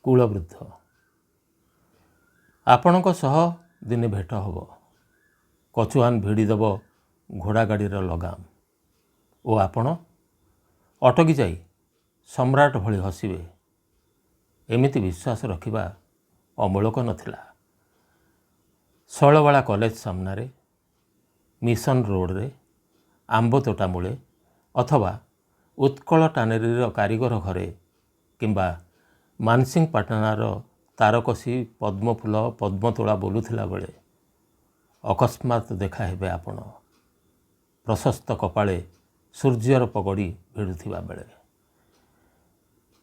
କୁଳବୃଦ୍ଧ। ଆପଣଙ୍କ ସହ ଦିନେ ଭେଟ ହେବ। କଚୁଆନ ଭିଡ଼ିଦେବ ଘୋଡ଼ା ଗାଡ଼ିର ଲଗାମ ଓ ଆପଣ ଅଟକି ଯାଇ ସମ୍ରାଟ ଭଳି ହସିବେ, ଏମିତି ବିଶ୍ୱାସ ରଖିବା ଅମୂଳକ ନଥିଲା। ଶୈଳବାଳା କଲେଜ ସାମ୍ନାରେ, ମିଶନ ରୋଡ଼ରେ, ଆମ୍ବ ତୋଟା ମୂଳେ ଅଥବା ଉତ୍କଳ ଟାନେରୀର କାରିଗର ଘରେ କିମ୍ବା ମାନସିଂ ପାଟଣାର ତାରକସି ପଦ୍ମଫୁଲ ପଦ୍ମତୋଳା ବୋଲୁଥିଲା ବେଳେ ଅକସ୍ମାତ ଦେଖା ହେବେ ଆପଣ, ପ୍ରଶସ୍ତ କପାଳେ ସୂର୍ଯ୍ୟର ପଗଡ଼ି ଭିଡ଼ୁଥିବା ବେଳେ।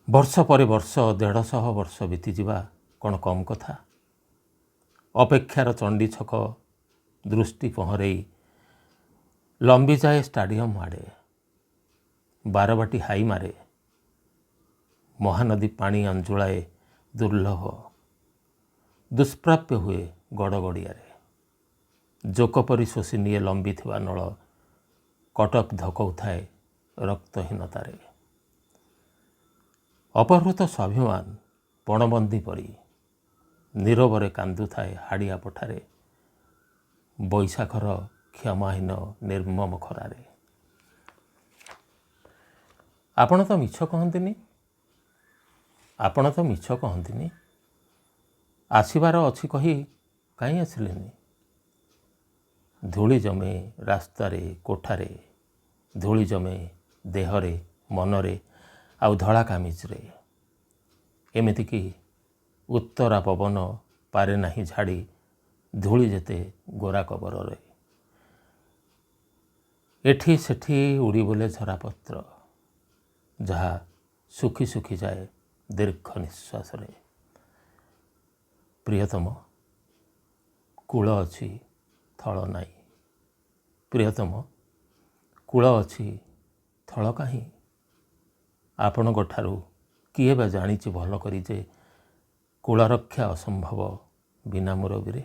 ବର୍ଷ ପରେ ବର୍ଷ, 150 ବର୍ଷ ବିତିଯିବା କ'ଣ କମ୍ କଥା? ଅପେକ୍ଷାର ଚଣ୍ଡୀ ଛକ ଦୃଷ୍ଟି ପହଁରେଇ ଲମ୍ବିଯାଏ ଷ୍ଟାଡ଼ିୟମ୍ ଆଡ଼େ, ବାରବାଟୀ ହାଇ ମାରେ। ମହାନଦୀ ପାଣି ଆଞ୍ଜୁଳାଏ ଦୁର୍ଲଭ, ଦୁଷ୍ପ୍ରାପ୍ୟ ହୁଏ ଗଡ଼ଗଡ଼ିଆରେ। ଜୋକ ପରି ଶୋଷି ନିଏ ଲମ୍ବିଥିବା ନଳ। କଟକ ଧକଉଥାଏ ରକ୍ତହୀନତାରେ। ଅପହୃତ ସ୍ୱାଭିମାନ ପଣବନ୍ଦୀ ପରି ନୀରବରେ କାନ୍ଦୁଥାଏ ହାଡ଼ିଆ ପଠାରେ, ବୈଶାଖର କ୍ଷମାହୀନ ନିର୍ମମ ଖରାରେ। ଆପଣ ତ ମିଛ କହନ୍ତିନି, ଆପଣ ତ ମିଛ କହନ୍ତିନି। ଆସିବାର ଅଛି କହି କାହିଁ ଆସିଲେନି? ଧୂଳି ଜମେ ରାସ୍ତାରେ, କୋଠାରେ। ଧୂଳି ଜମେ ଦେହରେ, ମନରେ ଆଉ ଧଳା କାମିଜରେ। ଏମିତିକି ଉତ୍ତରା ପବନ ପାରେ ନାହିଁ ଝାଡ଼ି ଧୂଳି ଯେତେ ଗୋରା କବରରେ। ଏଠି ସେଠି ଉଡ଼ି ବୁଲେ ଝରାପତ୍ର, ଯାହା ଶୁଖି ଶୁଖିଯାଏ ଦୀର୍ଘ ନିଶ୍ୱାସରେ। ପ୍ରିୟତମ, କୂଳ ଅଛି, ଥଳ ନାହିଁ। ପ୍ରିୟତମ, କୂଳ ଅଛି, ଥଳ କାହିଁ? ଆପଣଙ୍କ ଠାରୁ କିଏ ବା ଜାଣିଛି ଭଲ କରି ଯେ କୂଳରକ୍ଷା ଅସମ୍ଭବ ବିନା ମୁରବିରେ।